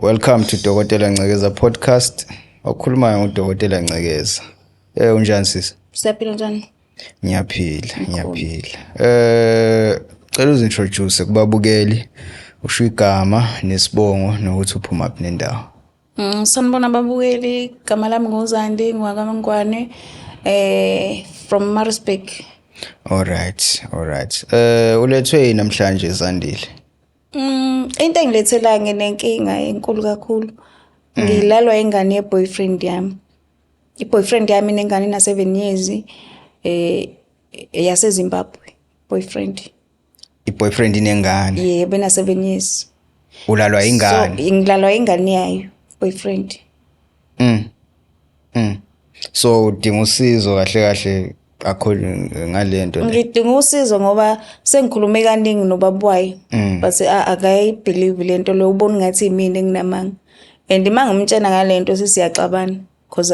Welcome to Dokotela Ncekeza podcast. Okhulumayo nguDokotela Ncekeza. Unjani sisi? Siyaphila, njani? Ngiyaphila, ngiyaphila. Cela uzintroduce kubabukeli. Usho igama nesibongo nokuthi uphuma phi nendawo. Sanibona ababukeli, igama lami nguZandi ngwakaMngwane from Maritzburg. All right. Ulethwe yini namhlanje, Zandile? Into engilethela, nginenkinga enkulu kakhulu. Ngilalwa ingane ye-boyfriend yami. I-boyfriend yami inengane ina 7 years yaseZimbabwe boyfriend. I-boyfriend inengane? Yebo, ena 7 years. Ulalwa ingane? So ngilalwa ingane yayo boyfriend. So udinga usizo kahle kahle akho ngalento le. Ngidinga usizo ngoba sengikhulume kaningi nobaba wayo. But akayibelieve lento lo, ubona ngathi imina enginamanga. And uma ngimtshena ngalento sesiyaxabana because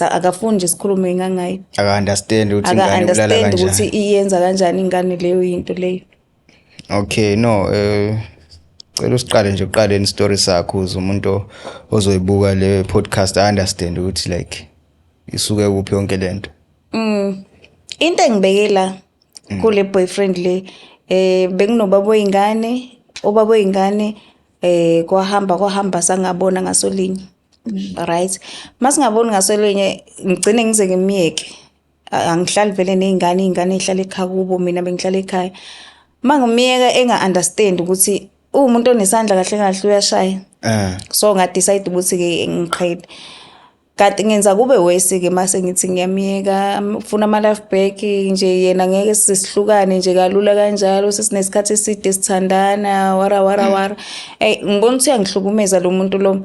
akafuni nje sikhulume ngangayo. Aka understand ukuthi ingane ulala Aka understand ukuthi kanjani. Iyenza kanjani ingane leyo into leyo. Okay, no, cela usiqale nje uqale story sakho uze umuntu ozoyibuka le podcast understand ukuthi like isuke kuphi yonke lento. Into engibekela kule boyfriend le, benginobaba oyingane, ubaba oyingane kwahamba kwahamba sangabona ngasolinye. Right. Masingaboni ngasolinye, ngigcine ngize ngimiyeke. Angihlali vele nezingane, izingane ezihlala ekhaya kubo, mina bengihlala ekhaya. Mangimiyeka enga understand ukuthi uwumuntu onesandla, kahle kahle uyashaya. So nga decide ukuthi ke ngiqhele. Kanti ngenza kube worse ke mase ngithi ngiyamiyeka, ufuna ama life back nje yena, ngeke sisihlukane nje kalula kanjalo, sesinesikhathi eside sithandana, wara wara wara. Ey, ngibona ukuthi uyangihlukumeza lo muntu lo.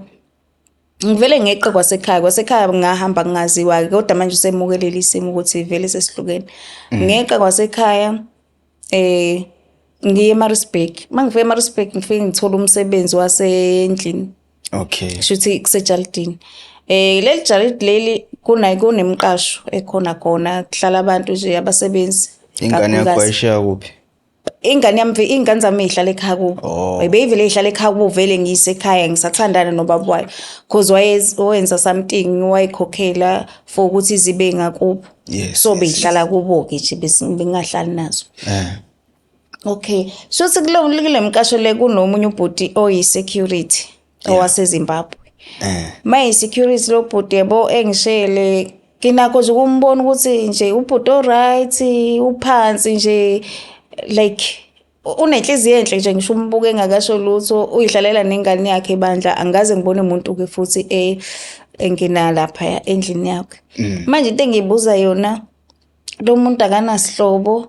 Ngivele ngeqe kwasekhaya, kwasekhaya ngahamba kungaziwa-ke, kodwa manje usemukelile isimo ukuthi vele sesihlukene. Ngeqa kwasekhaya ngiye eMaritzburg. Uma ngifika eMaritzburg, ngifike ngithola umsebenzi wasendlini. Kushuthi kusejalidini. Leli jalidi leli kuna kunemqasho ekhona khona, kuhlala abantu nje, abasebenzi. Ingane yakho kakhulukazi. wayishiya kuphi? Ingane yami, iy'ngane zami ey'hlala ekhaya kubo. Beyivele ey'hlala ekhaya kubo vele, ngiyisekhaya ngisathandana nobaba wayo. 'Cause wayenza something, wayikhokhela for ukuthi zibe ngakubo. So beyihlala kubo-ke nje, bengingahlali nazo. Okay. Shuthi kule mqasho le kunomunye ubhuti oyi-security owaseZimbabwe. Mayi-security lo bhuti, yabo, engishele nginakho nje ukumbona ukuthi nje ubhuti o-right, uphansi nje, like unenhliziyo enhle nje, ngisho umbuke engakasho lutho, uyihlalela nengane yakhe ebandla, angikaze ngibone umuntu-ke futhi engena lapha endlini yakhe. Manje into engiyibuza yona, lo muntu akanasihlobo,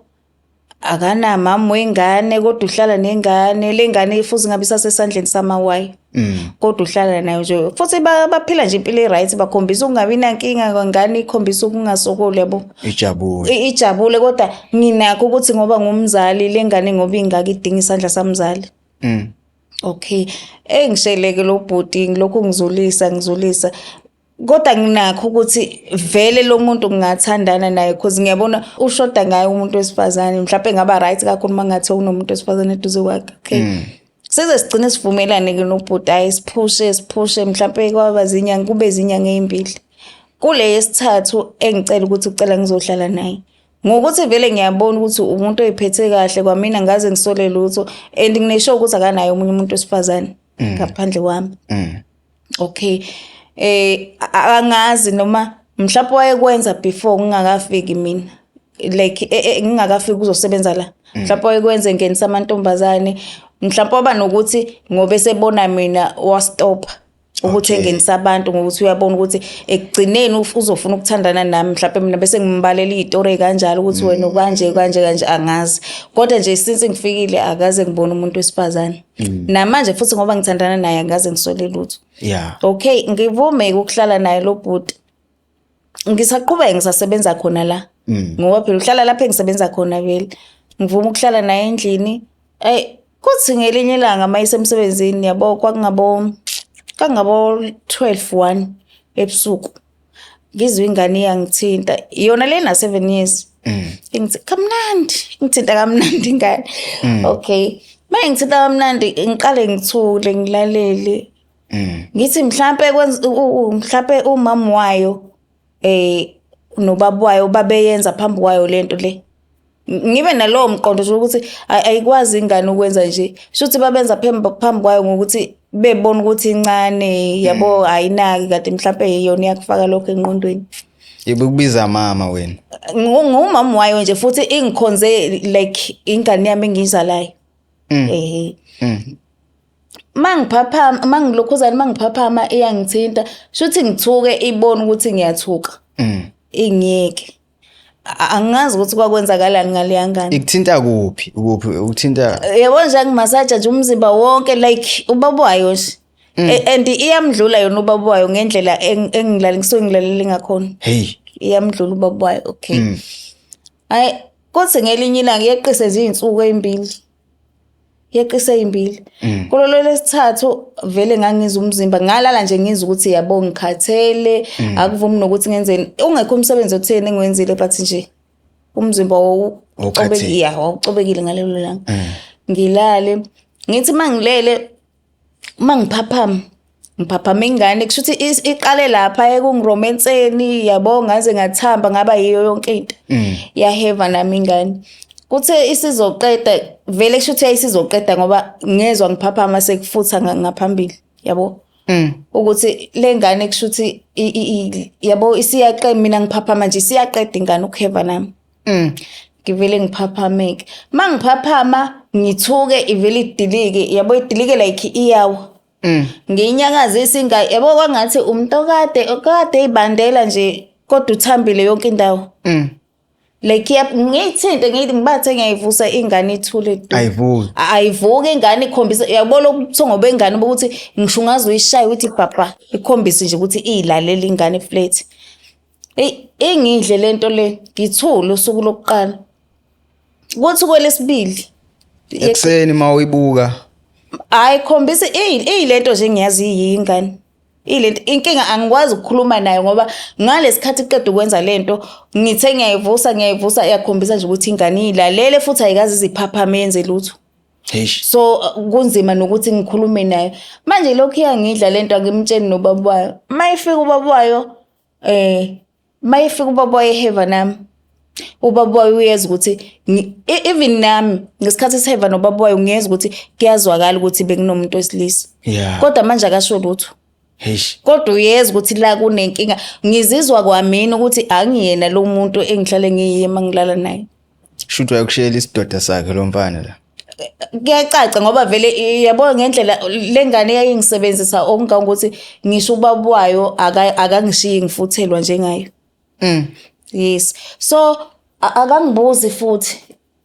akanamama wengane, kodwa uhlala nengane le ngane, futhi ngabe isasesandleni samawayo, kodwa uhlala nayo nje, futhi baphila nje impilo e-right, bakhombisa ukungabi nankinga, ngane ikhombisa ukungasokoli, yabo. Ijabule. Ijabule, kodwa nginakho ukuthi ngoba ngumzali, le ngane ngoba ingaka idinga isandla samzali. Okay, engisheleke lo bhuti, ngilokhu ngizulisa ngizulisa, kodwa nginakho ukuthi vele lo muntu ngingathandana naye because ngiyabona ushoda ngaye umuntu wesifazane, mhlawumbe ngaba right kakhulu uma ngathiwa kunomuntu wesifazane eduze kwakhe. Okay, size sigcine sivumelane-ke nobhuti, hhayi, siphushe siphushe, mhlawumpe kwaba zinyanga, kube zinyanga ey'mbili. Kule yesithathu engicela ukuthi ucela ngizohlala naye, ngokuthi vele ngiyabona ukuthi umuntu oyiphethe kahle, kwamina ngaze ngisole lutho, and nginesho ukuthi akanaye omunye umuntu wesifazane ngaphandle kwami. Okay, angazi noma mhlawumbe wayekwenza before ngingakafiki mina, like ngingakafiki uzosebenza la, mhlawumbe wayekwenza engenisa amantombazane, mhlawumbe waba nokuthi ngoba esebona mina wastopha ukuthi engenisa abantu, ngokuthi uyabona ukuthi ekugcineni uzofuna ukuthandana nami, mhlawumbe mina bese ngimbalela iy'tori ey'kanjalo ukuthi wena kanje kanje kanje, angazi. Kodwa nje since ngifikile akaze ngibone umuntu wesifazane. Namanje futhi ngoba ngithandana naye angaze ngisole lutho. Okay, ngivume ukuhlala naye lo bhuti, ngisaqhubeka ngisasebenza khona la, ngoba phela uhlala lapho engisebenza khona, vele ngivuma ukuhlala naye endlini. Ey, kuthi ngelinye ilanga mayisemsebenzini, yabo, kwakungabo 12 1 ebusuku, ngizwe ingane iyangithinta, yona le na 7 years. Ngithi kamnandi, ngithinta kamnandi ingane. Okay, uma ngithinta kamnandi, ngiqale ngithule ngilalele. Ngithi mhlambe kwenza mhlambe umama wayo nobaba wayo babeyenza phambi kwayo lento le. Ngibe nalowo mqondo nje ukuthi ayikwazi ingane ukwenza nje. Shuthi babenza phambi kwayo ngokuthi bebona ukuthi incane yabo, ayinaki, kanti mhlambe yona iyakufaka lokho engqondweni. Yebo, kubiza mama wena. Ngumama wayo nje, futhi ingikhonze like ingane yami engiyizalayo. Mangiphaphama, mangilokhuzana, mangiphaphama iyangithinta, shuthi ngithuke, ibone ukuthi ngiyathuka. Ingiyeke. Angazi ukuthi kwakwenzakalani ngaleya ngane. Ikuthinta kuphi? Kuphi? Ukuthinta? Yabo nje, angimasaja nje umzimba wonke like ubaba wayo nje. And iyamdlula yona ubaba wayo ngendlela engilala ngisuke ngilalele ngakhona. Hey. Iyamdlula ubaba wayo, okay. Hayi, kuthi ngelinye ilanga yeqise nje izinsuku ezimbili. Yeqise ezimbili. Kulolo lesithathu vele ngangizwa umzimba, ngalala nje ngizwa ukuthi yabo ngikhathele, akuvumi nokuthi ngenzeni. Ungekho umsebenzi otheni engiwenzile, but nje umzimba Wawukhathele. Yeah, wawucobekile ngalelo langa. Ngilale, ngithi mangilele, mangiphaphama, ngiphaphama ingane, kusho ukuthi iqale lapha ekungiromenseni yabo, ngaze ngathamba ngaba yiyo yonke into. Yaheva nami ingane. Kuthe isizoqeda vele, kusho ukuthi yayisizoqeda ngoba ngezwa ngiphaphama sekufutha ngaphambili yabo. Ukuthi le ngane kusho ukuthi yabo isiyaqeda, mina ngiphaphama nje isiyaqeda ingane ukuheva nami. Ngivele ngiphaphameke. Mangiphaphama ngithuke, ivele idilike yabo, idilike like iyawa. Ngiyinyakazisa inga yabo, kwangathi umuntu okade okade eyibandela nje kodwa uthambile yonke indawo. Like ngiyithinte, ngithi ngibathe ngiyayivusa ingane, ithule du. Ayivuki. Ayivuki ingane, ikhombisa yabo lobuthongo bengane bokuthi ngisho ungaze uyishaye uthi papa, ikhombise nje ukuthi iyilalela ingane flat. Eyi, ingidle lento le, ngithule usuku lokuqala. Kuthi kwelesibili Ekuseni mawuyibuka. Hayi, khombisa iyilento nje engiyazi iyingane. Ilento inkinga, angikwazi ukukhuluma nayo ngoba ngalesikhathi iqeda ukwenza lento, ngithe ngiyayivusa, ngiyayivusa, yakhombisa nje ukuthi ingane iyilalele futhi ayikaze iziphaphame yenze lutho. Eish. So kunzima nokuthi ngikhulume nayo. Manje lokhu iyangidla lento, angimtsheni nobaba wayo. Mayifika ubaba wayo, mayifika ubaba wayo eheva nami, ubaba wayo uyezwa ukuthi even nami ngesikhathi siheva nobaba wayo ngiyezwa ukuthi kuyazwakala ukuthi bekunomuntu wesilisa. Kodwa manje akasho lutho. Eish. Kodwa uyezwa ukuthi la kunenkinga. Ngizizwa kwamina ukuthi angiyena lo muntu engihlale ngiyiye mangilala naye. Shuthi wayokushiyela isidoda sakhe lo mfana la. Kuyacaca ngoba vele yabo ngendlela lengane yayingisebenzisa okungangokuthi ngisho ubaba wayo akangishiyi ngifuthelwa njengayo. Yes. So akangibuzi futhi.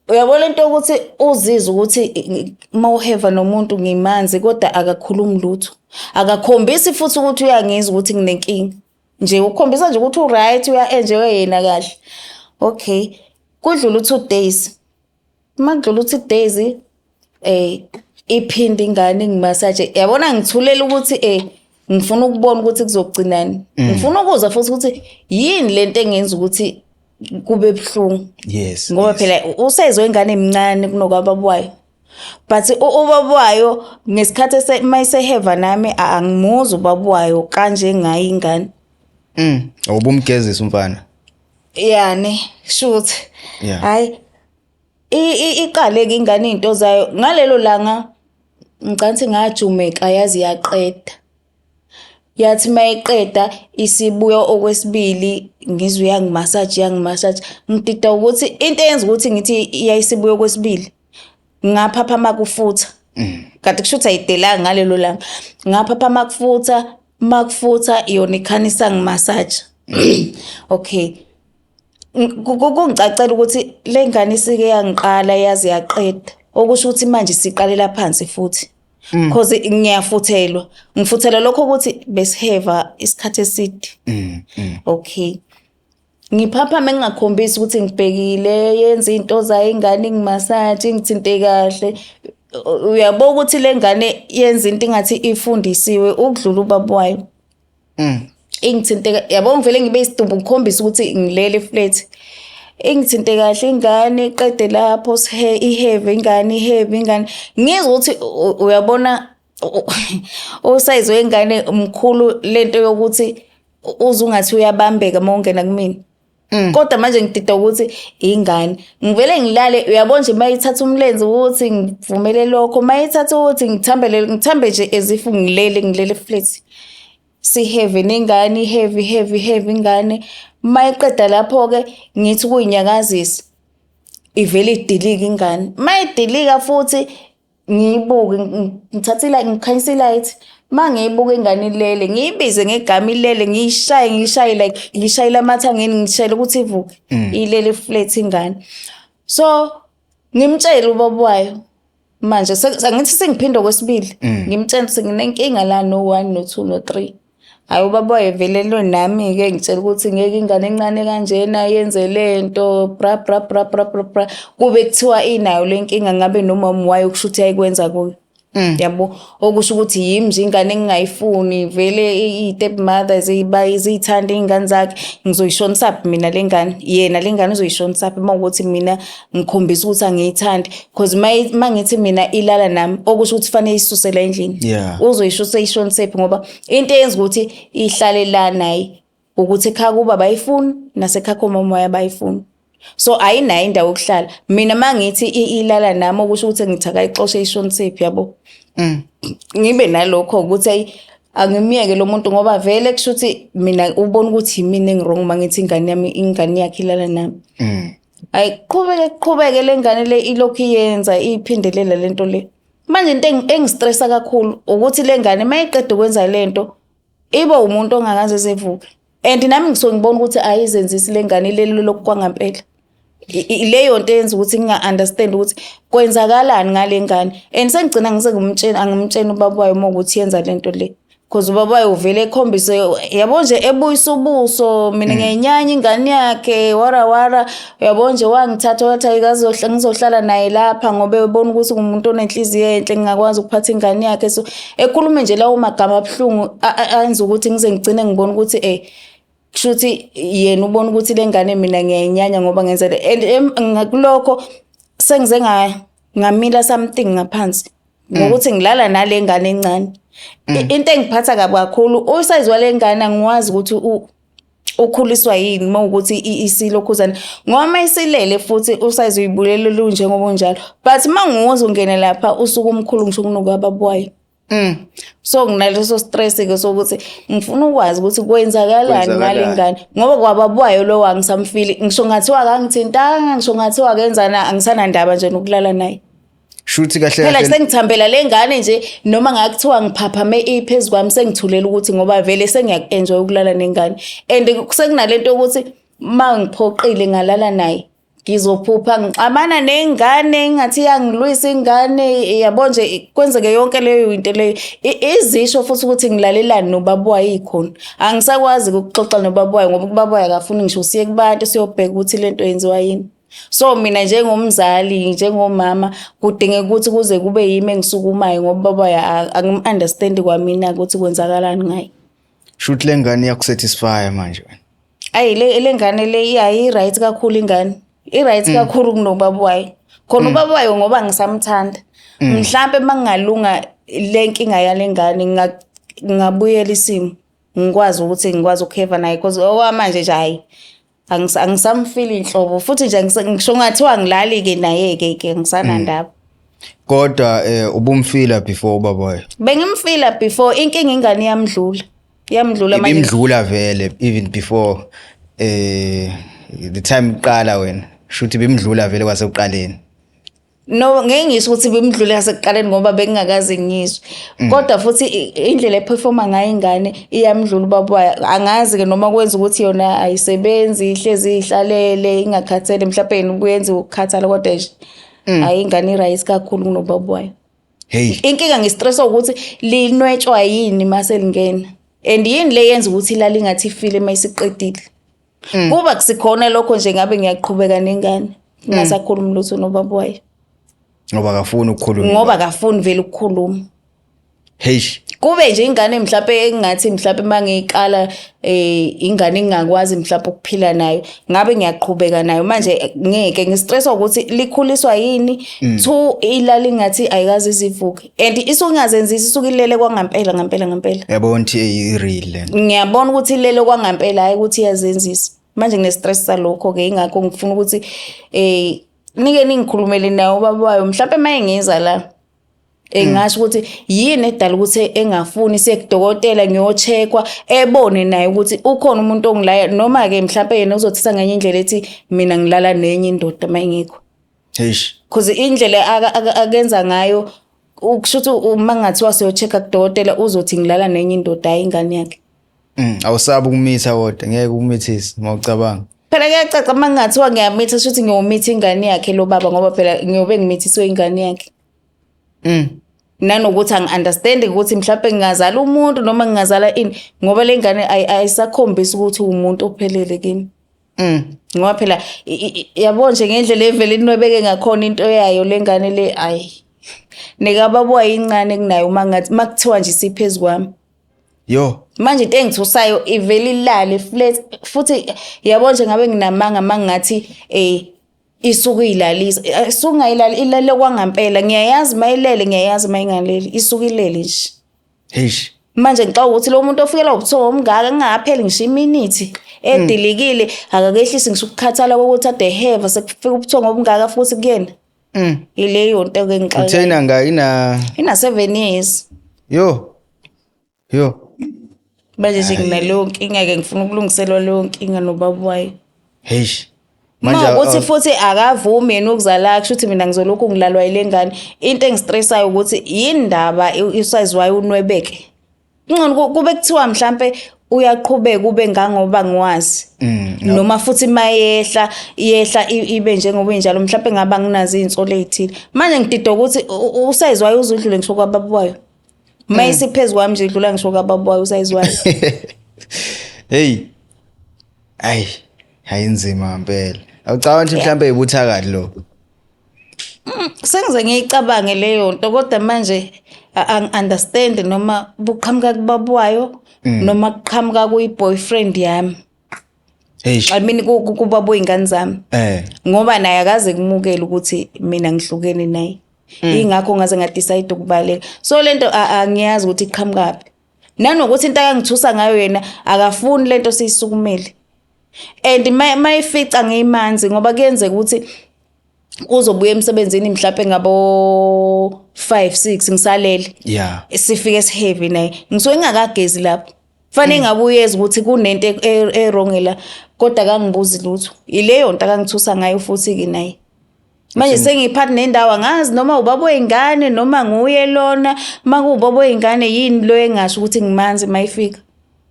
Uyabona into yokuthi uzizwe ukuthi mawuheva nomuntu ngimanzi kodwa akakhulumi lutho. Akakhombisi futhi ukuthi uyangizwa ukuthi nginenkinga. Nje ukhombisa nje ukuthi u-right, uya-enjoy yena kahle. Okay. Kudlula u-2 days. Makudlula u-2 days iphinde ingane ingimasaje. Yabona ngithulela ukuthi ngifuna ukubona ukuthi kuzogcinani. Ngifuna ukuzwa futhi ukuthi yini lento engenza ukuthi kube buhlungu. Ngoba phela usezwe ingane emincane kunokwababa wayo. But ubaba wayo ngesikhathi mayiseheva nami angimuzwa ubaba wayo kanje ngayo ingane. Ubumgezisa umfana. Yani shoot. Hayi, iqale ke ingane izinto zayo ngalelo langa, ngicanthi ngajumeka yazi yaqeda. Yathi mayiqeda isibuya okwesibili, ngizwe uyangimasaja, uyangimasaja. Ngidida ukuthi into eyenza ukuthi ngithi iyayisibuya okwesibili, ngaphaphama kufutha. Kanti kusho ukuthi ayidelanga ngalelo langa. Ngaphaphama kufutha, makufutha yona ikhanisa ngimasaja. Okay. Kungicacela ukuthi le ngane isike yangiqala yaze yaqeda. Okusho ukuthi manje siqalela phansi futhi. Cause ngiyafuthelwa. Ngifuthelwa lokho ukuthi besiheva isikhathi eside. Okay. Ngiphaphame ngingakhombisi ukuthi ngibhekile, yenza into zayo ingane, ingimasaje, ingithinte kahle. Uyabo ukuthi le ngane yenza into engathi ifundisiwe ukudlula ubaba wayo. Ingithinte yabo, ngivele ngibe isidumbu ngikhombise ukuthi ngilele flat. Ingithinte kahle ingane, iqede lapho iheve ingane, iheve ingane. Ngizwe ukuthi uyabona. Usayizi wengane mkhulu, lento yokuthi uze ungathi uyabambeka uma ungena kumina. Kodwa manje ngidida ukuthi ingane ngivele ngilale, uyabona nje, mayithatha umlenze ukuthi ngivumele lokho, mayithatha ukuthi ngithambele, ngithambe nje as if ngilele, ngilele flat. Si-heavy nengane, heavy, heavy, heavy ingane. Mayiqeda lapho-ke ngithi ukuyinyakazisa, ivele idilike ingane. Mayidilika futhi ngiyibuke, ngithathe ngikhanyise i-light. Uma ngiyibuka ingane ilele, ngiyibize ngegama, ilele, ngiyishaye, ngiyishaye, like ngiyishayele amathangeni, ngishayele ukuthi ivuke. Ilele flat ingane. So ngimtshele ubaba wayo manje, angithi sengiphinda okwesibili, ngimtshela ukuthi nginenkinga la no-one, no-two, no-three. Hhayi, ubaba wayo vele lo nami-ke ngitshela ukuthi ngeke ingane encane kanjena yenze lento, bra bra bra bra bra bra. Kube kuthiwa inayo le nkinga, ngabe nomama wayo kusho ukuthi yayikwenza kuyo. Yabo, okusho ukuthi yimi nje ingane engingayifuni vele. I-step mother ziyithanda iy'ngane zakhe. Ngizoyishonisaphi mina le ngane? Yena le ngane uzoyishonisaphi uma kuwukuthi mina ngikhombisa ukuthi angiyithandi? Cause uma ngithi mina ilala nami, okusho ukuthi fanele isuse la endlini. Uzoyishusa eyishonisephi? Ngoba into eyenza ukuthi ihlale la naye ukuthi ekhaya kuba abayifuni, nasekhaya komama wayo abayifuni, so ayinayo indawo yokuhlala. Mina uma ngithi ilala nami, okusho ukuthi ngithi akayixoshe, ishonisephi, yabo? Ngibe nalokho ukuthi ayi, angimyeke lo muntu, ngoba vele kusho ukuthi mina ubona ukuthi yimina engi-wrong uma ngithi ingane yami, ingane yakhe ilala nami. Hayi, qhubeke, qhubeke le ngane le ilokhu iyenza, iphindelela lento le. Manje into engistressa kakhulu ukuthi le ngane mayiqeda ukwenza lento ibe umuntu ongakaze ezevuke, and nami ngisuke ngibona ukuthi ayizenzisi le ngane, ilelo lokhu kwangampela. Leyo nto eyenza ukuthi nginga-understand ukuthi kwenzakalani ngale ngane, and sengigcina ngise ngimtshela, angimtsheni ubaba wayo uma ukuthi yenza lento le, cause ubaba wayo uvele ekhombise, yabo nje, ebuyisa ubuso, mina ngiyayinyanya ingane yakhe, wara wara, uyabo nje, wangithatha wathi ngizohlala naye lapha ngoba ebona ukuthi ngumuntu onenhliziyo enhle, ngingakwazi ukuphatha ingane yakhe. So ekhulume nje lawo magama abuhlungu ayenza ukuthi ngize ngigcine ngibona ukuthi kusho ukuthi yena ubona ukuthi le ngane mina ngiyayinyanya ngoba ngenza le. And ngakulokho sengize ngamila something ngaphansi ngokuthi ngilala nale ngane encane. Into engiphatha kabi kakhulu, usayizi wale ngane angiwazi ukuthi ukhuliswa yini uma ukuthi isilokhuzana, ngoba uma isilele futhi usayizi uyibulela lunjengoba unjalo, but uma ngiwuze ungene lapha usuke umkhulu ngisho kunokababa wayo. So nginaleso stress-ke sokuthi ngifuna ukwazi ukuthi kwenzakalani ngale Kwenzakalani. ngane, ngoba kwababa wayo lo angisamfili, ngisho ngathiwa akangithintanga, ngisho ngathiwa akenzana, angisanandaba nje nokulala naye. Shuthi kahle Phela kahle sengithambela le ngane nje, noma ngakuthiwa ngiphaphame iphezu kwami, sengithulela ukuthi ngoba vele sengiyaku-enjoy ukulala nengane, and sekunalento yokuthi uma ngiphoqile ngalala naye ngizophupha ngixabana nengane, ingathi iyangilwisa ingane, yabo nje, kwenzeke yonke leyo into leyo. Izisho futhi ukuthi ngilalelani nobaba wayo ikhona. Angisakwazi ukuxoxa nobaba wayo ngoba ubaba wayo akafuni ngisho siye kubantu siyobheka ukuthi lento yenziwa yini. So mina njengomzali, njengomama, kudingeka ukuthi kuze kube yimi engisukumayo ngoba ubaba wayo angim-understand kwamina ukuthi kwenzakalani ngaye. Shuthi le ngane iyakusatisfy manje wena. Ayi, le ngane le iyayi right kakhulu, ingane i-right kakhulu kunobaba wayo. Khona ubaba wayo ngoba ngisamthanda. Mhlambe mangingalunga le nkinga yale ngane, ngingabuyela isimo, ngikwazi ukuthi ngikwazi ukuheva naye, because okwamanje nje hayi, angisamfili inhlobo futhi nje, ngisho ngathiwa ngilali-ke naye-ke ke ngisanandaba. Kodwa ubumfila before ubaba wayo? Bengimfila before. Inkinga ingane iyamdlula, iyamdlula manje. Ibimdlula vele even before the time uqala wena, shuthi bimdlula vele kwasekuqaleni. No, ngeke ngisho ukuthi bimdlule yasekuqaleni ngoba bengingakaze ngizwe, kodwa futhi indlela eperforma ngayo ingane iyamdlula ubaba wayo. Angazi-ke noma kwenza ukuthi yona ayisebenzi, ihlezi ihlalele ingakhathele, mhlawumbe yena kuyenza ukukhathala, kodwa nje hayi, ingane i-right kakhulu kunobaba wayo. Hey. Inkinga ngistresswa ukuthi linwetshwa yini mase lingena, and yini le yenza ukuthi ilale ingathi ifile uma isiqedile. Kuba kusikhona lokho nje, ngabe ngiyaqhubeka nengane, ngingasakhulumi lutho nobaba wayo. Ngoba akafuni ukukhuluma. Ngoba akafuni vele ukukhuluma. Heish. Kube nje ingane mhlawumbe engathi mhlawumbe mangiyikala ingane engingakwazi mhlawumbe ukuphila nayo, ngabe ngiyaqhubeka nayo. Manje ngeke, ngistresswa ukuthi likhuliswa yini. Two, ilala ingathi ayikaze izivuke, and isuke ingazenzisi, isuke ilele kwangampela ngampela ngampela. Yabona ukuthi i-real le nto. Ngiyabona ukuthi ilele kwangampela, hayi ukuthi iyazenzisa. Manje ngine-stress salokho-ke, ingakho ngifuna ukuthi nike ningikhulumele nawo ubaba wayo, mhlawumbe uma ngiza la engasho ukuthi yini edala ukuthi engafuni siye kudokotela ngiyo-check-wa, ebone naye ukuthi ukhona umuntu ongilaya, noma-ke mhlawumbe yena uzothatha ngenye indlela ethi mina ngilala nenye indoda uma ingekho. Heish. Cause indlela akenza ngayo, ukusho ukuthi uma kungathiwa siyo-check-a kudokotela uzothi ngilala nenye indoda, hayi ingane yakhe. Awusabi ukumitha kodwa ngeke ukumithise uma ucabanga. Phela kuyacaca, uma kungathiwa ngiyamitha, shuthi ngiyomitha ingane yakhe lo baba, ngoba phela ngiyobe ngimithiswe ingane yakhe. Nanokuthi angi-understand ukuthi mhlawumbe ngingazala umuntu noma ngingazala ini, ngoba le ngane ayisakhombisi ukuthi uwumuntu ophelele kimi. Ngoba phela yabo nje ngendlela evele inwebeke ngakhona into yayo le ngane le, ayi, nekababuwa incane kunayo uma ngathi uma kuthiwa nje isiphezu kwami. Yo. Manje into engithusayo, ivele ilale flat futhi. Yabo nje, ngabe nginamanga uma ngathi isuke iyilalisa, isuke ingayilali, ilale kwangampela. Ngiyayazi uma ilele, ngiyayazi uma ingaleli, isuke ilele nje. Heish. Manje ngixoxa ukuthi lo muntu ofikelwa ubuthongo omngaka kungapheli ngisho iminithi edilikile, akakehlisi ngisho ukukhathala kokuthi ade heva, sekufika ubuthongo obungaka futhi kuyena. Ileyo nto ke ngixaka. Uthena nga ina Ina 7 years. Yo. Yo. Manje nje nginaleyo nkinga-ke, ngifuna ukulungiselwa leyo nkinga nobaba wayo. Heish. Manje ukuthi futhi akavumi yena ukuzala, kusho ukuthi mina ngizolokhu ngilalwa yile ngane. Into engistressayo ukuthi yindaba usayizi wayo unwebeke. Kungcono kube kuthiwa mhlampe uyaqhubeka ube ngangoba ngiwazi. Noma futhi mayehla yehla ibe njengoba injalo, mhlampe ngaba nginazo iy'nsolo ey'thile. Manje ngididwa ukuthi usayizi wayo uzudlule ngisho kwababa wayo. Mayisiphezu kwami nje idlula ngisho kwababa wayo usayizi wayo. Hey. Ayi, ayinzima ngempela. Awucabanga ukuthi mhlambe ibuthakathi lo? Sengize ngiyicabange leyo nto, kodwa manje angi-understand noma buqhamuka kubaba wayo noma kuqhamuka kuyi-boyfriend yami. Eish. I mean kubaba wey'ngane zami. Ngoba naye akaze kumukele ukuthi mina ngihlukene naye. Ingakho ngaze nga-decide ukubaleka. So lento angiyazi ukuthi iqhamukaphi. Nanokuthi into akangithusa ngayo yena, akafuni lento siyisukumele. And mayifica ngiyimanzi, ngoba kuyenzeka ukuthi uzobuya emsebenzini mhlawumbe ngabo 5 6 ngisalele. Sifike siheavy naye. Ngisuke ngingakagezi lapho. Fanele ngabe uyeza ukuthi kunento e-wrong la, kodwa akangibuzi lutho. Ileyo nto akangithusa ngayo futhi ke naye. Manje sengiphathi nendawo, angazi noma ubaba wey'ngane noma nguye lona. Uma kuwubaba wey'ngane, yini lo engasho ukuthi ngimanzi mayifika?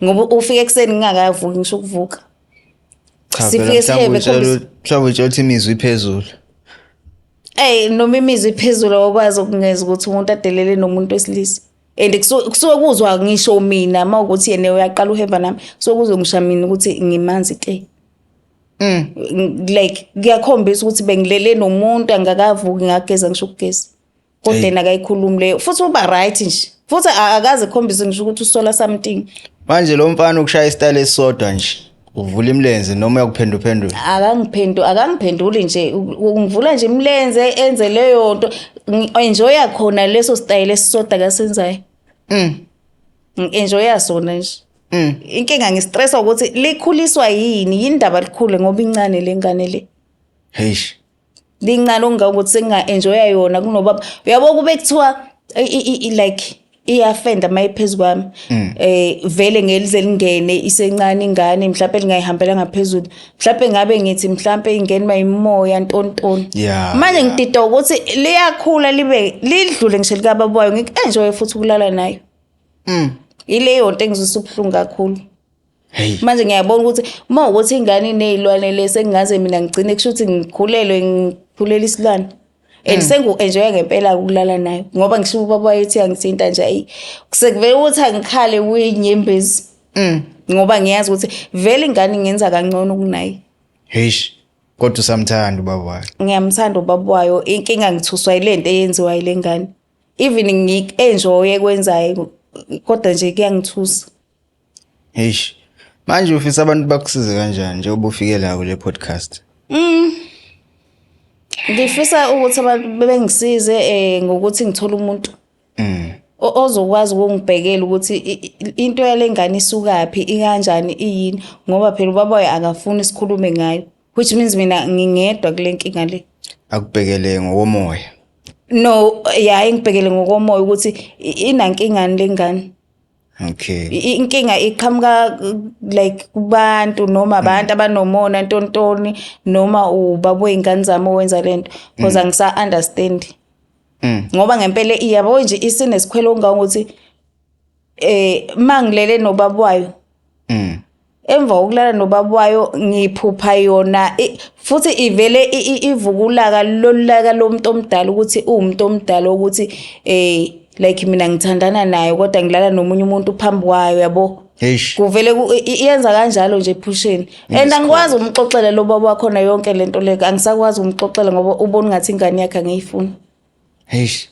Ngoba ufika ekuseni ngingakavuki ngisho ukuvuka. Cha Sifike phela sihebe mhlawumbe khombisa. Mhlawumbe utshela ukuthi imizwa iphezulu. Ey, noma imizwa iphezulu, awukwazi ukungeza ukuthi umuntu adelele nomuntu wesilisa. And kusuke kuzwa ngisho mina uma ukuthi yena uyaqala uheva nami, kusuke kuzwa ngisho mina ukuthi ngimanzi te. Like kuyakhombisa ukuthi bengilele nomuntu, angakavuki ngageza ngisho ukugeza. Kodwa Hey. yena akayikhulumi leyo. Futhi uba right nje. Futhi akaze khombise ngisho ukuthi usola something. Manje lo mfana ukushaya isitayile esisodwa nje. Uvula imilenze noma uyakuphenduphendula? Akangiphenduli nje, ungivula nje imilenze, enze leyo nto, enjoya khona leso style esisodwa kasenzayo. Ngi-enjoya sona nje. Inkinga ngistressa ukuthi likhuliswa yini, yini ndaba likhule, ngoba incane le ngane le. Heish. Lincane okungangokuthi senginga-enjoya yona kunobaba. Uyabo, kube kuthiwa like iyafenda uma iphezu kwami, vele ngelize lingene isencane ingane, mhlawumbe lingayihambela ngaphezulu, mhlawumbe ngabe ngithi mhlawumbe ingene mayimoya ntontoni. Manje ngidida ukuthi liyakhula libe lidlule ngisho likababa wayo, ngiku-enjoye futhi ukulala nayo. Ileyo nto engizwisa ubuhlungu kakhulu. Hey. Manje ngiyabona ukuthi uma ukuthi ingane iney'lwane le, sengingaze mina ngigcine kusho ukuthi ngikhulelwe, ngikhulela isilwane. And sengu-enjoya ngempela ukulala nayo, ngoba ngisho ubaba wayethi angithinta nje, ayi, sekuvele ukuthi angikhale kuyinyembezi. Ngoba ngiyazi ukuthi vele ingane ingenza kangcono kunaye. Heish. Kodwa usamthanda ubaba wakhe? Ngiyamthanda ubaba wayo. Inkinga ngithuswa yile nto eyenziwa yile ngane. Even ngi-enjoye kwenzayo, kodwa nje kuyangithusa. Eish. Manje ufisa abantu bakusize kanjani njengoba ufike la kule podcast? Ngifisa ukuthi abantu bengisize ngokuthi ngithole umuntu ozokwazi ukungibhekela ukuthi into yale ngane isukaphi, ikanjani, iyini, ngoba phela ubaba wayo akafuni sikhulume ngayo, which means mina ngingedwa kule nkinga le. Akubhekele ngokomoya. No, ya, engibhekele ngokomoya ukuthi inankingani le ngane. Inkinga iqhamuka like kubantu noma abantu abanomona ntontoni noma ubaba wey'ngane zami owenza lento, because angisa-understand. Ngoba ngempela iyabo nje isinesikhwelo ongangokuthi mangilele nobaba wayo, emva kokulala nobaba wayo ngiphupha yona futhi ivele ivuka ulaka, lolaka lomuntu omdala, ukuthi uwumuntu omdala, ukuthi like mina ngithandana naye kodwa ngilala nomunye umuntu phambi kwayo, yabo. Eish. Kuvele iyenza kanjalo nje ephusheni, and angikwazi umxoxela lo baba wakhona yonke lento le, angisakwazi umxoxela ngoba ubona ngathi ingane yakhe angiyifuni. Eish.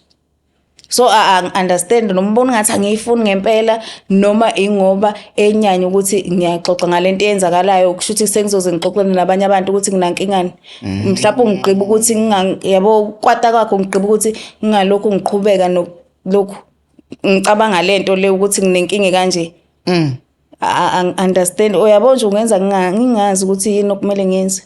So angi-understand noma ubona ngathi angiyifuni ngempela noma ingoba enyanya ukuthi ngiyaxoxa ngalento eyenzakalayo, kusho ukuthi sengizoze ngixoxele nabanye abantu ukuthi nginankingani. Mhlawumbe ungigqiba ukuthi yabo, kwata kwakho ngigqiba ukuthi ngingalokhu ngiqhubeka lokhu ngicabanga lento le ukuthi nginenkinga kanje. Angi-understand, uyabo nje, ungenza ngingazi ukuthi yini okumele ngiyenze.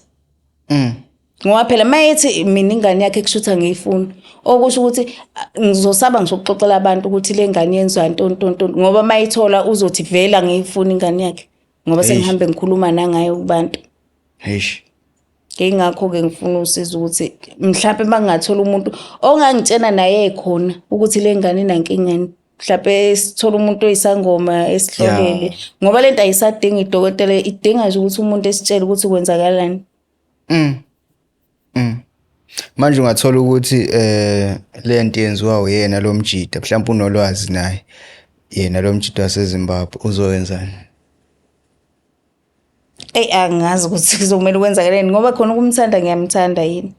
Ngoba phela mayethi mina ingane yakhe kusho ukuthi angiyifuni, okusho ukuthi ngizosaba ngisho ukuxoxela abantu ukuthi le ngane yenziwa ntoni ntoni ntoni, ngoba mayithola uzothi vele angiyifuni ingane yakhe ngoba Eish. sengihambe ngikhuluma nangayo kubantu. Eish. Ingakho-ke ngifuna usizo ukuthi mhlawumpe uma ngingathola umuntu ongangitshena naye khona ukuthi le ngane inankingani, mhlawumpe sithole umuntu oyisangoma esihlolele, ngoba lento ayisadingi idokotela, idinga nje ukuthi umuntu esitshele ukuthi kwenzakalani. Manje ungathola ukuthi lento yenziwa uyena lo mjida, mhlawumbe unolwazi naye. Yena lo mjida waseZimbabwe uzoyenzani? Eyi, angazi ukuthi kuzomele kwenzakaleni, ngoba khona ukumthanda ngiyamthanda yini.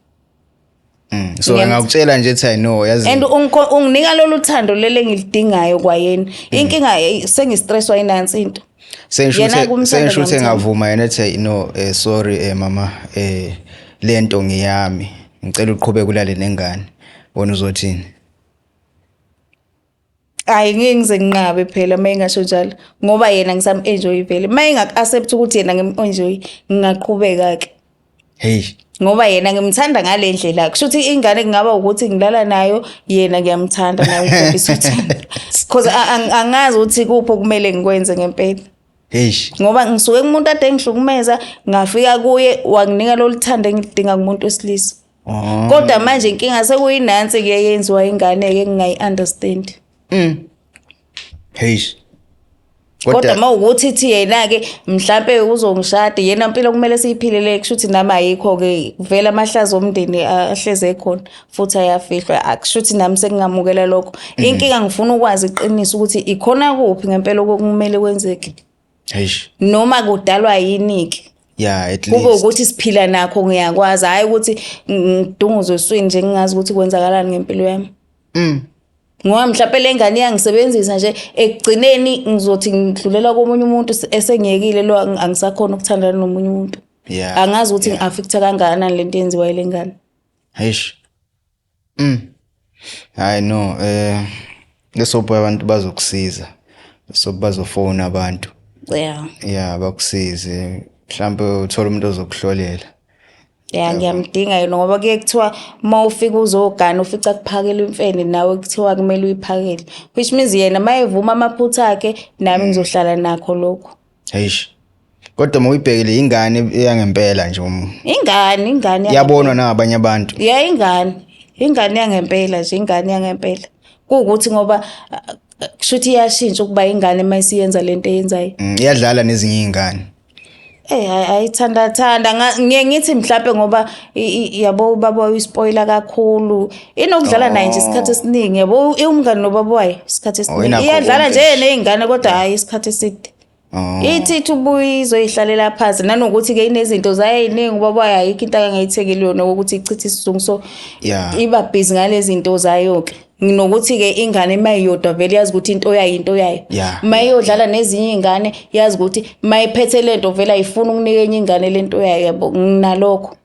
So engakutshela nje ethi I know, yazi. And unginika lolu thando leli engilidingayo kwayena. Inkinga sengistresswa inansi into. Sengisho Yena ukuthi kumthanda sengisho ukuthi ngiyamthanda. engavuma yena ethi no, sorry, mama, lento ngiyami. Ngicela uqhubeke ulale nengane. Wena uzothini? Hayi, ngeke ngize nginqabe phela uma engasho njalo, ngoba yena ngisam-enjoy vele. Uma engaku-accept ukuthi yena ngim-enjoy, ngingaqhubeka ke. Hey. Ngoba yena ngimthanda ngale ndlela. Kusho ukuthi ingane kungaba ukuthi ngilala nayo, yena ngiyamthanda naye ukhombisa uthando. Because angazi ukuthi kuphi okumele ngikwenze ngempela. Hey. Ngoba ngisuke kumuntu ade engihlukumeza, ngafika kuye wanginika lolu thando engilidinga kumuntu wesilisa. Oh. Kodwa manje inkinga sekuyinansi ke yenziwa ingane ke ngingayi-understand. Hey. Kodwa uma ukuthi ithi yena ke mhlambe uzongishada yena, impilo kumele siyiphile le, kusho ukuthi nami ayikho ke vele, amahlazo omndeni ahleze ekhona futhi ayafihlwa, akusho ukuthi nami sengingamukela lokho. Inkinga ngifuna ukwazi iqiniso ukuthi ikhona kuphi ngempela okumele kwenzeke, Hey. noma kudalwa yini ke. Yeah, at Kube least. ukuthi siphila nakho ngiyakwazi, hhayi ukuthi ngidunguzwe eswini nje ngingazi ukuthi kwenzakalani ngempilo yami. Ngoba mhlawumbe le ngane iyangisebenzisa nje, ekugcineni ngizothi ngidlulela komunye umuntu esengiyekile lo, angisakhona ukuthandana nomunye umuntu. Angazi ukuthi ngi-affect-a kangakanani lento eyenziwa yile ngane. Eish. Hayi no, lesopo abantu bazokusiza. So bazofona abantu. Yeah, bakusize. Mhlambe uthola umuntu ozokuhlolela. Ya, ngiyamdinga yena, ngoba kuye kuthiwa uma ufika uzogana ufica kuphakela imfene, nawe kuthiwa kumele uyiphakele, which means yena uma evuma amaphutha akhe nami ngizohlala nakho lokho. Eish. Kodwa uma uyibhekile ingane eyangempela nje Ingane iyabonwa nangabanye abantu. Ya, ingane yangempela nje, ingane yangempela. Kuwukuthi ngoba kusho ukuthi iyashintsha ukuba ingane uma isiyenza lento eyenzayo. Iyadlala nezinye izingane. Ayithanda thanda, ngiye ngithi mhlambe ngoba yabo ubaba wayo uyispoiler kakhulu. Inokudlala naye nje isikhathi esiningi, yabo, umngane nobaba wayo isikhathi esiningi. Inakho Iyadlala konke nje nje. nezingane kodwa hayi isikhathi eside. Oh. Ithi ubuye izoyihlalela phansi, nanokuthi-ke inezinto zayo ey'ningi ubaba wayo, ayikho into akangayithengeli yona ukuthi ichithe isizungu, so iba busy ngale zinto zayo-ke. Nokuthi-ke ingane uma iyodwa vele yazi ukuthi into yayo into yayo. Uma iyodlala nezinye iy'ngane, yazi ukuthi uma iphethe le nto vele ayifuni ukunika enye ingane le nto yayo, yabo. Nginalokho.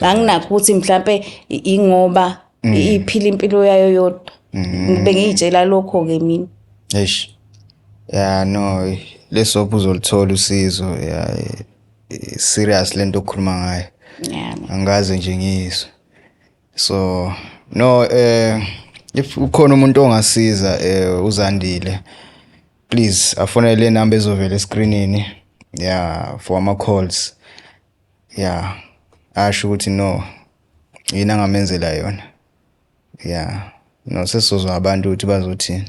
Anginakho ukuthi mhlampe ingoba iphila impilo yayo yodwa. Ngibe ngiy'tshela lokho-ke mina. Eish. Yeah, no, lesopho uzolithola usizo. Yeah, serious lento okhuluma ngayo. Angikaze nje ngiyizwe. So no, if ukhona umuntu ongasiza uZandile, please afonele le number ezovela escreenini, yeah, for ama calls. Yeah, asho ukuthi no, yini angamenzela yona. Yeah, no, sesizozwa abantu ukuthi bazothini.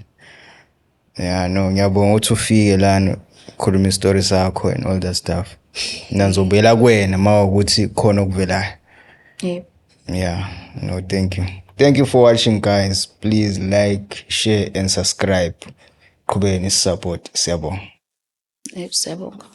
Yeah, no, ngiyabonga ukuthi ufike lana, ukhuluma istory sakho and all that stuff. Mina ngizobuyela kuwena uma ukuthi khona okuvelayo. Yebo. Yeah, no, thank you. Thank you for watching, guys. Please like, share and subscribe. Qhubeke nisupport. Siyabonga. Yebo, siyabonga.